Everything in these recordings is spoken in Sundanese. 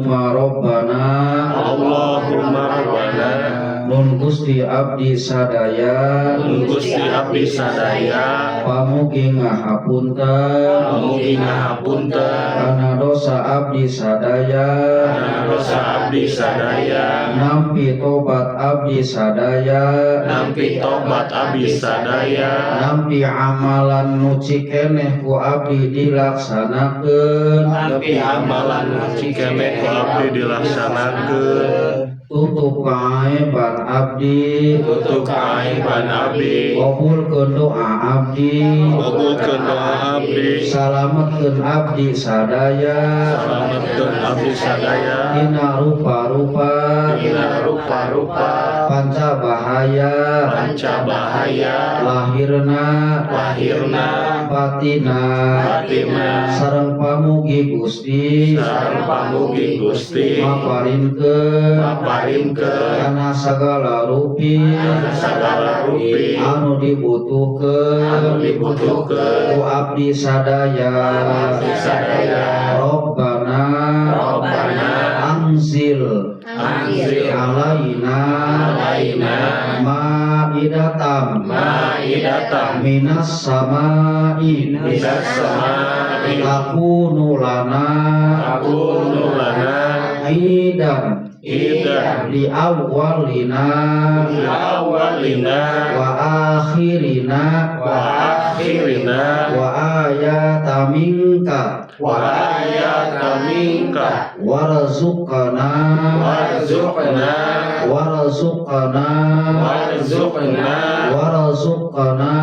Allahumma rabbana. Allahumma rabbana. Nun Gusti abdi sadaya. Nun Gusti abdi sadaya. Pamugi ngahapunten. Pamugi ngahapunten. Kana dosa abdi sadaya. Kana dosa abdi sadaya. Nampi tobat abdi sadaya. Nampi tobat abdi sadaya. Nampi amalan nu cikeneh ku abdi dilaksanakeun. Nampi amalan nu cikeneh ku abdi dilaksanakeun. Tutup kaaiban abdi. Tutup kaaiban abdi. Kabulkeun doa abdi. Kabulkeun doa abdi. Salametkeun abdi sadaya. Salametkeun abdi sadaya. Tina rupa-rupa. Tina rupa-rupa. Panca bahaya. Panca bahaya. Lahirna. Lahirna. Batina. Batina. Sareng pamugi Gusti. Sareng pamugi Gusti. Maparinkeun. Maparinkeun. Kana sagala rupi. Kana sagala rupi. Anu dibutuhkeun. Anu dibutuhkeun. Ku abdi sadaya. Abdi sadaya. Rabbana. Rabbana. Anzil. Anzil. Alaina. Alaina. Ma'idatan. Ma'idatan. Minas sama'i. Minas sama'i. Takunu lana. Takunu lana. Idan. Idan. Li awwalina. Li awwalina. Wa akhirina. Wa akhirina. Wa ayata minka. Wa ayata minka. Warzuqna. Warzuqna. Warzuqna. Warzuqna. Warzuqna.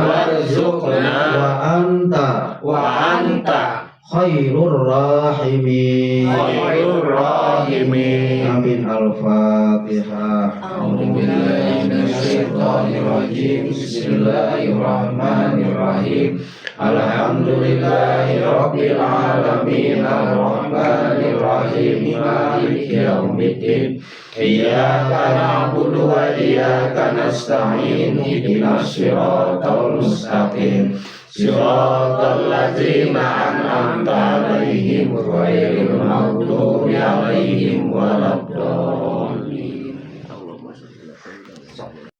Warzuqna. Wa anta. Wa anta. Khairur rahimin. Khairur rahimin. Amin. Al-Fatihah. A'udzu billahi minasyaitonir rajim. Bismillahirrahmanirrahim. Alhamdulillahi rabbil alamin arrahmanir rahim maliki yaumiddin. Iyyaka na'budu wa iyyaka nasta'in ihdinas siratal mustaqim. Siratal ladzina an'amta 'alaihim ghairil maghdubi 'alaihim waladdallin.